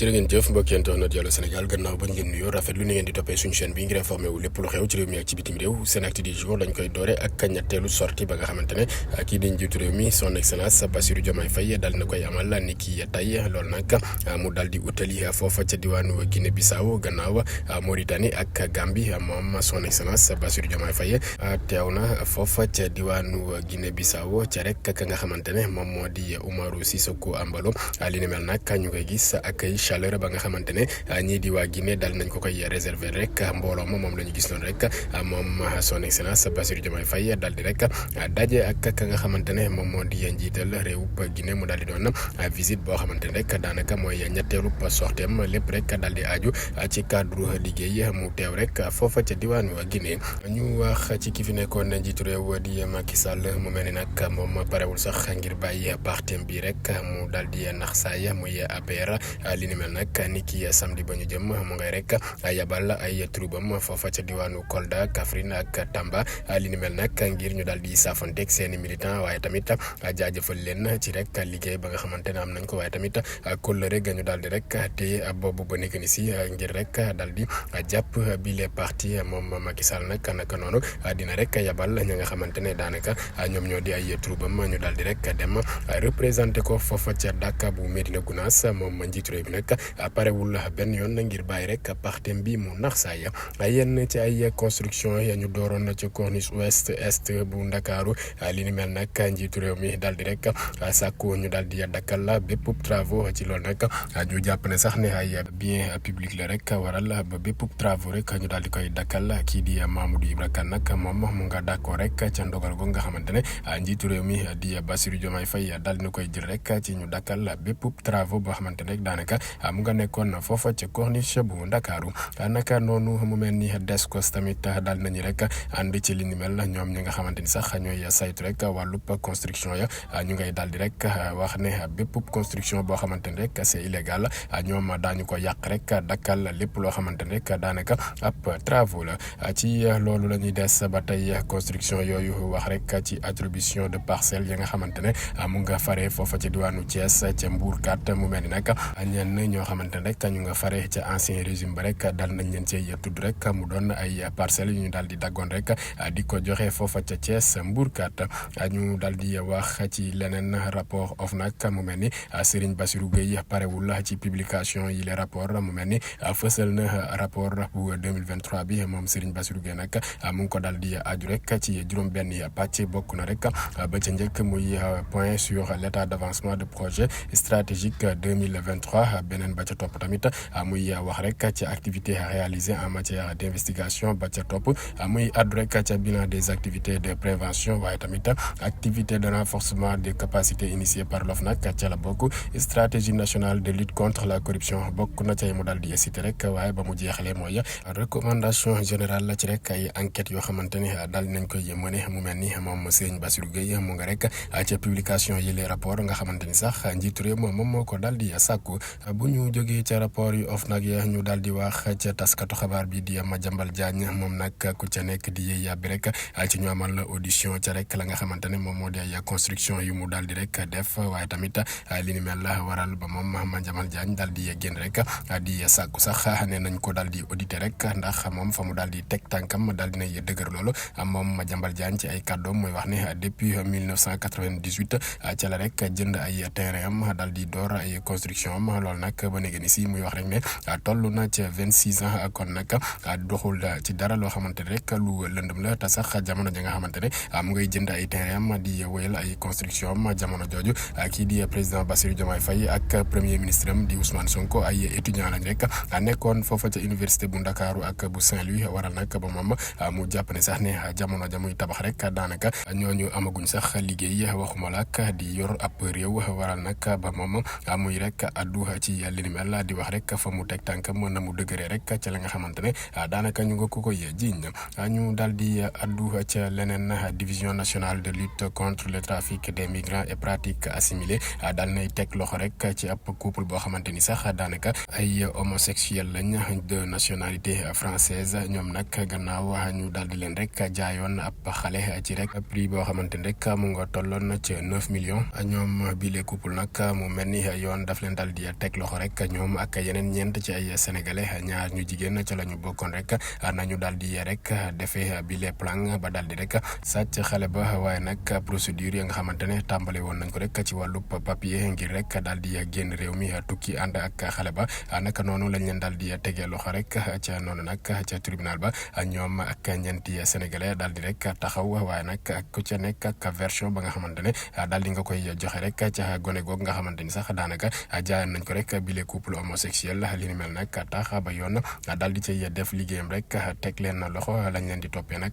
jërë ngeen jëf mbokk yéen na Allô Sénégal gannaaw bañ ngeen nuyoo rafet lu ni ngeen di toppee suñu chaîne bi ngir informé wu lépp lu xew ci réew mi ak ci bitim réew SENactu du jour lañ koy doore ak ñetteelu sortie ba nga xamante ne kii di njiitu réew mi son excellence Bassirou Diomaye Faye dal na koy amal ni ki tey loolu nag mu daal di utali foofa ca diwaanu Guinée Bissau gannaaw Mauritanie ak Gambie moom son excellence Bassirou Diomaye Faye teew na foofa ca diwaanu Guinée Bissau ca rek ka nga xamante ne moom moo di Umaru Sissoco Embalo li ni mel nag ñu koy gis ak chaleur ba nga xamante ne ñii di waa Guinée dal nañ ko koy réserver rek mbooloo moom la ñu gis loon rek moom son excellence Bassirou Diomaye Faye dal di rek daje ak ka nga xamante ne moom moo di njiital réew Guinée mu daal di doon visite boo xamante ne rek daanaka mooy ñetteelu sorteem lépp rek dal di aju ci cadre liggéey mu teew rek foofa ca diwaanu Guinée. ñu wax ci ki fi nekkoon njiitu réew di Macky Sall mu mel ni nag moom parewul sax ngir bàyyi partem bi rek mu daal di nax saay muy APR li ni mel nag ni ki samedi ba ñu jëm mu ngay rek yabal ay troubam foofa ca diwaanu Kolda Kaffrine ak Tamba li ni mel nag ngir ñu daal di saafanteeg seeni militant waaye tamit jaajëfal leen ci rek liggéey ba nga xamante ne am nañ ko waaye tamit kóllëre ga ñu daal di rek te boobu ba nekk ni si ngir rek daal di jàpp bi les parti moom Macky Sall nag naka noonu dina rek yabal ñi nga xamante ne daanaka ñoom ñoo di ay troubam ñu daal di rek dem représenté ko foofa ca Dakar bu Médina Gounass moom njiitu réew bi nag parewul benn yoon ngir bàyyi rek partem bi mu nax saay yenn ci ay construction ya ñu dooroon ci corniche ouest est bu Ndakaaru li ni mel nag njiitu réew mi daal di rek sàkku ñu daal di dakkal bépp travaux ci loolu nag ñu jàpp ne sax ne ay bien public la rek waral ba bépp travaux rek ñu daal di koy dakkal kii di Mamadou Ibra Kane nag moom mu nga d'accord rek ca ndogal go nga xamante ne njiitu réew mi di Bassirou Diomaye Faye daal di na koy jël rek ci ñu dakkal bépp travaux boo xamante ne rek daanaka mu nga nekkoon foofa ca corniche bu Ndakaaru naka noonu mu mel ni Descos tamit daal nañu rek ànd ci li ni mel ñoom ñi nga xamante ni sax ñooy saytu rek wàllub construction ya ñu ngay daal di rek wax ne bépp construction boo xamante ne rek c'est illégal ñoom daañu ko yàq rek dakkal lépp loo xamante ne rek daanaka ab travaux la ci loolu la ñuy des ba tey construction yooyu wax rek ci attribution de parcelles yi nga xamante ne mu nga fare foofa ca diwaanu Thiès ca Mbourkat mu mel ni nag ñenn ñoo xamante ne rek ñu nga fare ca ancien régime ba rek dal nañ leen cee tudd rek mu doon ay parcelles yu ñu daal di daggoon rek di ko joxe foofa ca Thiès Mbourkat ñu daal di wax ci leneen rapport OFNAC mu mel ni Serigne Bassirou Gueye parewul ci publication yi les rapports mu mel ni fësal na rapport bu 2023 bi moom Serigne Bassirou Gueye nag mu ngi ko daal di aju rek ci juróom-benn pàcc bokk na rek ba ca njëkk muy point sur l'état d'avancement de projet stratégique 2023 beneen ba ca topp tamit muy wax rek ci activités réalisées en matière d'investigation ba ca topp muy addu rek ca bilan des activités de prévention waaye tamit activité de renforcement des capacités initiées par l'OFNAC ca la bokk stratégie nationale de lutte contre la corruption bokk na cay mu daal di cité rek waaye ba mu jeexalee mooy recommandation générale la ci rek ay enquêtes yoo xamante ne daal nañ koy mëne mu mel ni moom Serigne Bassirou Gueye mu nga rek ca publication yi les rapports nga xamante ni sax njiitu réew moom moo ko daal di sàkku bu ñu jógee ca rapport yu OFNAC ya ñu daal di wax ca taskatu xabaar bi di Madiambal Diagne moom nag ku ca nekk di yéey yàbbi rek ci ñu amal audition ca rek la nga xamante ne moom moo di ay construction yu mu daal di rek def waaye tamit li ni mel waral ba moom Madiambal Diagne daal di génn rek di sàkku sax ne nañ ko daal di auditer rek ndax moom fa mu daal di teg tànkam daal dinay dëgër loolu moom Madiambal Diagne ci ay kàddoom mooy wax ne depuis 1998 ca la rek jënd ay terrain am daal di door ay construction am loolu nag ba léegi ni si muy wax rek ne toll na ca 26 ans kon nag doxul ci dara loo xamante ne rek lu lëndëm la te sax jamono ja nga xamante ne mu ngay jënd ay terrain am di wéyal ay construction am jamono jooju kii di président Bassirou Diomaye Faye ak premier ministre am di Ousmane Sonko ay étudiants lañ rek nekkoon foofa ca université bu Ndakaaru ak bu Saint-Louis waral nag ba moom mu jàpp ne sax ne jamono ja muy tabax rek daanaka ñooñu amaguñ sax liggéey waxuma la ak di yor ab réew waral nag ba moom muy rek addu ci li ni mel di wax rek fa mu teg tànkam na mu dëgëree rek ca la nga xamante ne daanaka ñu nga ko koy jiiñ ñu daal di addu ca leneen division nationale de lutte contre le trafic des migrants et pratiques assimilées daal nay teg loxo rek ci ab couple boo xamante ni sax daanaka ay homosexuel lañ de nationalité française ñoom nag gannaaw ñu daal di leen rek jaayoon ab xale ci rek prix boo xamante ni rek mu nga tolloon ca 9 millions ñoom bi les couple nag mu mel ni yoon daf leen daal di teg loxo loxo rek ñoom ak yeneen ñeent ci ay sénégalais ñaar ñu jigéen ca la ñu bokkoon rek nañu daal di rek defee bile plan ba daal di rek sàcc xale ba waaye nag procédure yi nga xamante ne tàmbale woon nañ ko rek ci wàllub papier ngir rek daal di génn réew mi tukki ànd ak xale ba naka noonu lañ leen daal di tegee loxo rek ca noonu nag ca tribunal ba ñoom ak ñeenti sénégalais daal di rek taxaw waaye nag ku ca nekk ak version ba nga xamante ne daal di nga koy joxe rek ca gone goog nga xamante ni sax daanaka jaayan nañ ko rek bile couple homosexuel li ni mel nag tax ba yoon daal di cay def liggéeyam rek teg leen loxo lañ leen di toppee nag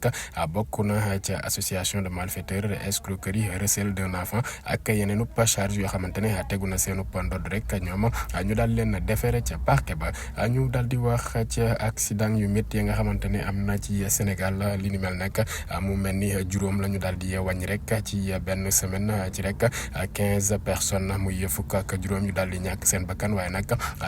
bokk na ca association de malfaiteurs escroquerie recel d'un enfant ak yeneen charge yoo xamante ne tegu na seenu ndodd rek ñoom ñu daal leen defeere ca parquet ba ñu daal di wax ca accident yu métti yi nga xamante ne am na ci Sénégal li ni mel nag mu mel ni juróom la ñu daal di wàññi rek ci benn semaine ci rek 15 personnes muy fukk ak juróom yu daal di ñàkk seen bakkan waaye nag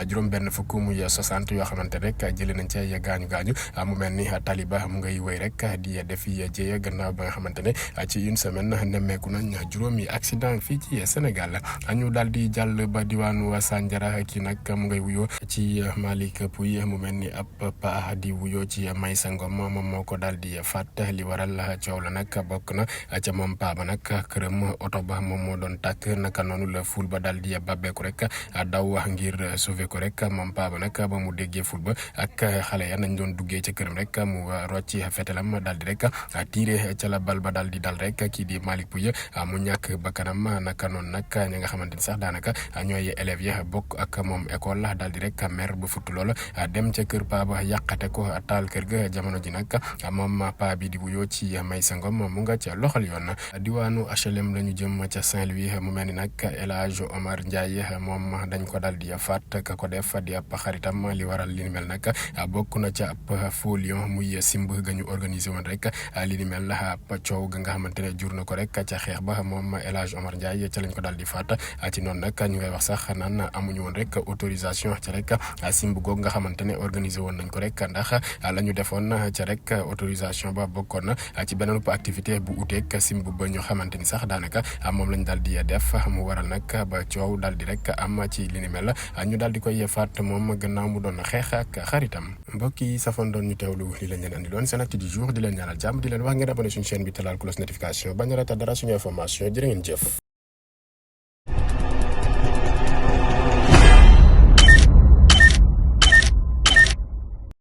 juróom benn fukk muy 60 yoo xamante rek jëlee nañ ca gaañu mu mel ni taliba mu ngay wéy rek di def jéeya gannaaw ba nga xamante ne ci une semaine nemmeeku nañ juróomi accident fii ci Sénégal ñu daal di jàll ba diwaanu Sandiara ki nag mu ngay wuyoo ci Malick Pouy mu mel ni ab pa di wuyoo ci Maysa Ngom moom moo ko daal di faat li waral coow la nag bokk na ca moom paa ba nag këram oto ba moom moo doon tàkk naka noonu la ful ba daal di babbeeku rek daw ngir sauver ko rek moom paa ba nag ba mu déggee ful ba ak xale ya nañ doon duggee ca këram rek mu rocci fetelam daal di rek tiire ca la bal ba daal di dal rek kii di Malick Pouy mu ñàkk bakkanam naka noonu nag ñi nga xamante ni sax daanaka ñooy élèves ya bokk ak moom école daal di rek mer ba futt lool dem ca kër paa ba yàqate ko taal kër ga jamono ji nag moom paa bi di wuyoo ci Maysa Ngom mu nga ca loxol yoon diwaanu HLM la ñu jëm ca Saint-Louis mu mel ni nag El Hadj Omar Ndiaye moom dañ ko daal di faat ka ko def di ab xaritam li waral li ni mel nag bokk na ca ab faux lion muy simb ga ñu organisé woon rek li ni mel ab coow ga nga xamante ne jur na ko rek ca xeex ba moom El Hadj Omar Ndiaye ca lañ ko daal di faat ci noonu nag ñu ngay wax sax naan amuñu woon rek autorisation ca rek simb googu nga xamante ne organisé woon nañ ko rek ndax la ñu defoon ca rek autorisation ba bokkoon na ci beneen activité bu uteeg simb ba ñu xamante ni sax daanaka moom lañ daal di def mu waral nag ba coow daal di rek am ci li ni mel ñu daal di koy faat moom gannaaw mu doon xeex ak xaritam mbokk yi safoon doon ñu teewlu li lañ leen andi loon seen acte du jour di leen ñaanal jàmm di leen wax ngeen abonné suñu chaîne bi te laal cloche notification bañ a rata dara suñu information jërë ngeen jëf